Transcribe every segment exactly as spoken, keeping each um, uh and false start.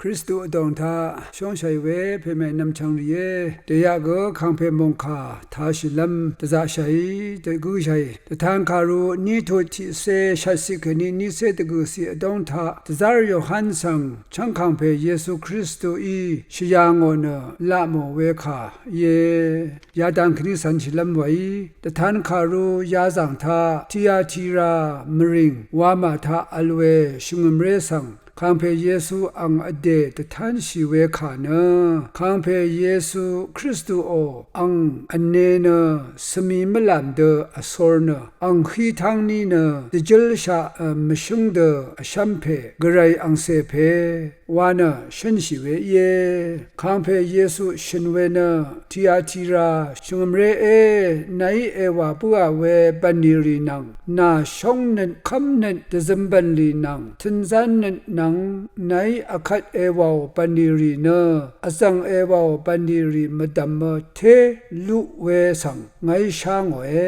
Kristu vdòng taq shóngshàì we pèmè nv̀mchv̀ng rìé. Dèyaq gø kàngpè mòngkà tashìlv́m dvzaqshàì, dvgøshàì. Dvtankàru ní tut tiqcé shvtciq kèní nícé dvgø̀ciq vdóng taq dvzv́r Yohan svng chv́ng kàngpè Yesu Kristuí shvyà ngò nø laq mò we kà íe. Yadang kèní cv̄nshìlv́m wèí, dvtankàru yazàng taq Tiatira mvrìng wamà taq vl we shvngø̀mré svng kàngpè Yesu ang vdè dvtánshì we kà nø, kàngpè Yesu Kristuò ang vne nø svmi mvlàm dø vsor nø, ang hí táng ní nø dvjǿlshaq mvshǿng dø vshv́m pè, Gvray angcè pè wa nø shǿnshì we íe. Kàngpè Yesu shø̀n we nø Tiatira shvngø̀mré é, nàí èwà bǿà we bv̀nlì rì nvng, nà shóngnøt kv́mnøt dvzøm bv̀nlì nvng, tø̄nzánnøt nvng, nàí vkvt èwàò bv̀nlì rì nø, vzv̀ng èwàò bv̀nlì rì mvdv̀mø té luq we svng ngàí shá ngòe.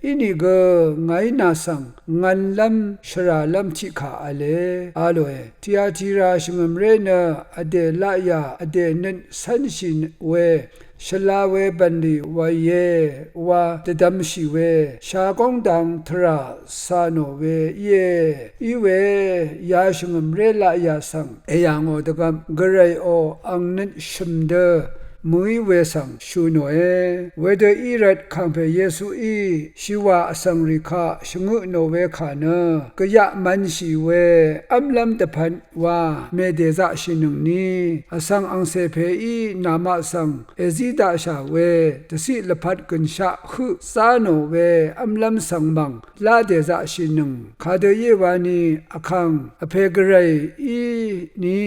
Inìgø ngàí nà svng ngv̄nlv́m shvràlv́m tiqkà v̄le, a lòe. Tiatira shvngø̀mré nø vdè laqyà vdè nøt cv́nshì we, shvla we bv̀nlì wàìe wa dvdvmshì we, shagóng dang tvrà cà nò we íe. Iwe ya shvngø̀mré laqyà svng èyà ngò dvgvp, Gvrayò ang nøt shø̀m dø mø̀í we svng shø̀ nòe. Wedø í rvt kàngpè Yesuí shìwà vsvng rì kaq shvngøt nò we kà nø, gvyaq mv̄nshì we v́mlv́m dvpvt wa mèdèzaqshìnøngni, vsvng angcè pèí namaq svng èzí daqshà we dvciq lvpat gø̀nshaq høq zá nò we v́mlv́m svng mv̀ng lá dèzaqshìnøng. Kadø íe wani vkàng vpè Gvrayí ni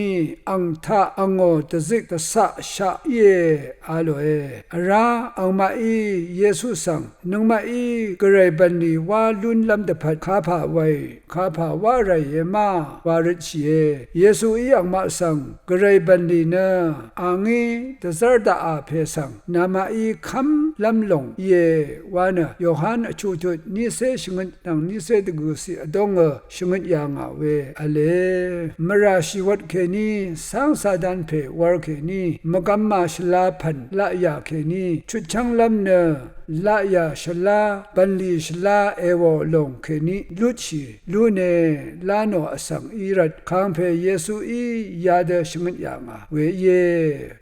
ang taq angò dvzik dvcaqshaq íe, a lòe. Vrá angmaqí Yesu svng, nøngmaqí Gvray bv̀nlì wá lúnlv́m dvpvt kapà wàì, kapà wá ràìe ma, wa røtshìe. Yesuí angmaq svng, Gvray bv̀nlì nø a ngí dvzv́r daqà pè svng, namaqí kv́mlv́m lòng íe, wa nø Yohan vchuqtut nícé shvngøt nvng nícé dvgø̀ciq vdóngø shvngøt yà ngà we v̄le. Mvrà shìwvt kèní, cáng Satan pè wur kèní, mvgvma shvla pv̀n laqyà kèní, chutchv́nglv́m nø laqyà shvlá, bv̀nlì shvlá èwò lòng kèní lutshì lúne lá nò vsvng í rvt, kàngpè Yesuí yadø shvngøt yà ngà we íe.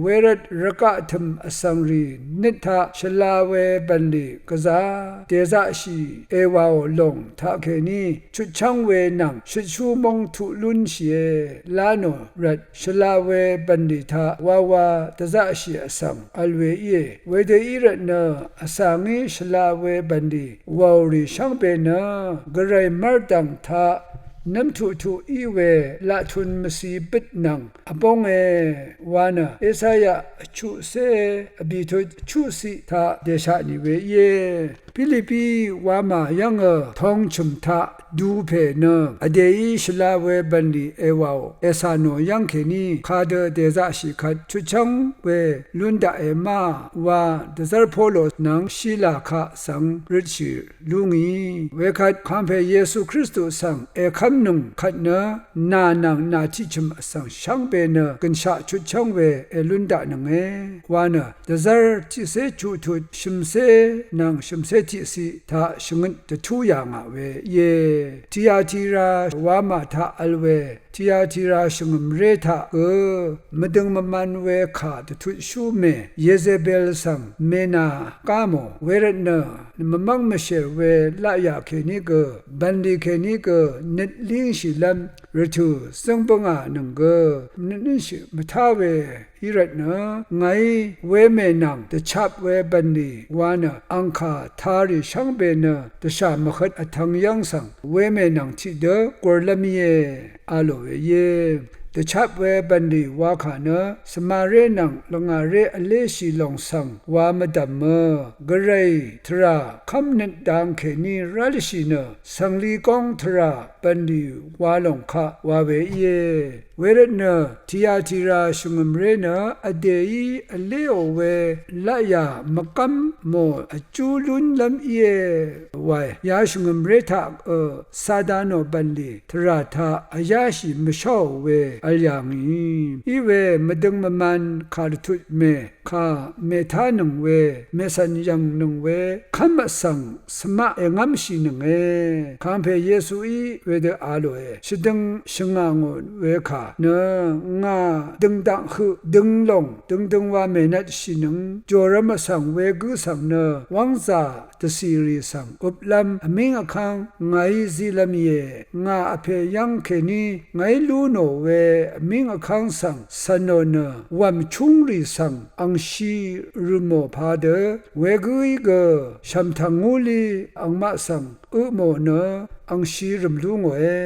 Wervt rvgaq tø̀m vsvng rì nøt taq shvla we bv̀nlì gvzá dèzaqshì èwàò lòng taqkèní chutchv́ng we nvng shøtshú móng tuq lúnshìe lá nò rvt, shvla we bv̀nlì taq wawa dvzaqshì vsvng vl we íe. Wedø í rvt nø vsa ngí shvla we bv̀nlì wàò rì shvngbe nø, Gvray mv́rdv̀ng taq nǿmtuqtuq í we laqtun mvci bøt nvng vbónge, wa nø Esaya vchuqcé vbìtut chuqciq taq dèsha nì we íe. Pilipi wamà yv́ngø tong chø̀m taq du pè nø, vdèí shvla we bv̀nlì èwàò ècà nò yv́ng kèní, kadø dèzaqshì kvt chutchv́ng we lún daqe ma, wa dvzv́r Polo nvng Shila kaq svng røtshì lú ngì. Wekvt kàngpè Yesu Kristu svng èkv́mnøng kvt nø, nà nvng nà tiqchø̀m vsvng shvngbe nø gø̀nshaq chutchv́ng we èlún daqnønge, wa nø dvzv́r tiqcé chuqtut shø̀mcé nvng shø̀mcé tiqciq taq shvngøt dvtú yà ngà we íe. Tiatira wamà taq vl we Tiatira shvngø̀mré taq gø mvdøng mvman we kà dvtutshú mè Yezebel svng mènà gá mò, wervt nø mvmv́ng mvshèr we laqyà kèní gø, bv̀nlì kèní gø nøt língshìlv́m rvtø̀ zǿng bǿngà nøng gø nøt lúnshì mvtá we í rvt nø, ngàí wemè nvng dvchap we bv̀nlì wa nø angkà tarì shvngbe nø dvshà mvhøt vtvng yv́ng svng wemè nvng tiqdø gurlv́m íe, a lò we íe. Dvchap we bv̀nlì wakà nø svmaré nvng lvngàré vléshì lòng svng wa mvdv̀mø, Gvray tvrà kv́mnøt dang kèní rálshì nø, svngli góng tvrà bv̀nlì wa lòng kaq wa we íe. Wervt nø Tiatira shvngø̀mré nø vdèí vléò we laqyà mvgv́m mò vjú lúnlv́m íe wae. Ya shvngø̀mré taq ø Satanò bv̀nlì tvrà taq vyáshì mvsháò we vl yà ngì. Í we mvdøng mvman kà rvtut mè kà mètánøng we, mècv̀n yv̀ngnøng we kv́m vsvng svmaq èngv́mshìnønge. Kàngpè Yesuí wedø a lòe. Shvdøng shvngà ngò we kà nø ngà døngdaq høq dønglòng døngdøng wa mènvtshìnøng jòrvm vsvng wegǿ svng nø wv́ngzà dvcìrì svng øplv́m vmíng vkv́ng ngàí zílv́m íe. Ngà vpè yv́ng kèní ngàí lú nò we vmíng vkv́ng svng cv̀nò nø wv̀m chúngrì svng angshi rø̀mò padø wegǿí gø shv̀mtv̀ng ngúlí angmaq svng øpmò nø angshi rø̀m lú ngòe.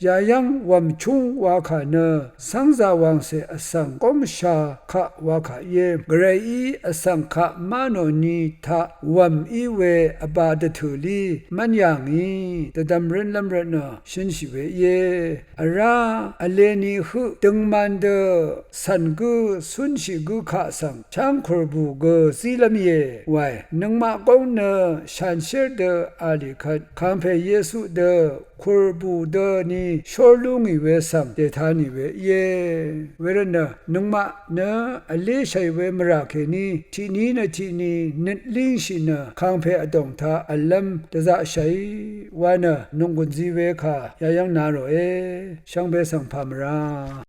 Yayv́ng wv̀m chúng wakà nø cv́ngzà wàngcè vsvng góngsha kaq wakà íe. Gvrayí vsvng kaq má nò ni taq wv̀m í we vbā dvtø̀ lí mv́n yà ngì dvdvm rǿnlv́m rvtnø shǿnshì we íe. Vrá vleni høq døngman dø cv̀n gǿ cúnshì gǿ kaq svng cháng kùrbù gø zílv́m íe wae. Nøngmaq góng nø shanshér dø a lì kvt Kàngpè Yesu dø kùrbù dø ni shór lú ngì we svng dèta nì we íe. Wervtnø nøngmaq nø vléshàì we mvrà kèní tiqní nø tiqní nøt língshì nø Kàngpè vdòng taq v̀llv́m dvzaqshàí wa nø nònggùn zi we kà yayv́ng na ròe. Shvngbe svng pà mvrà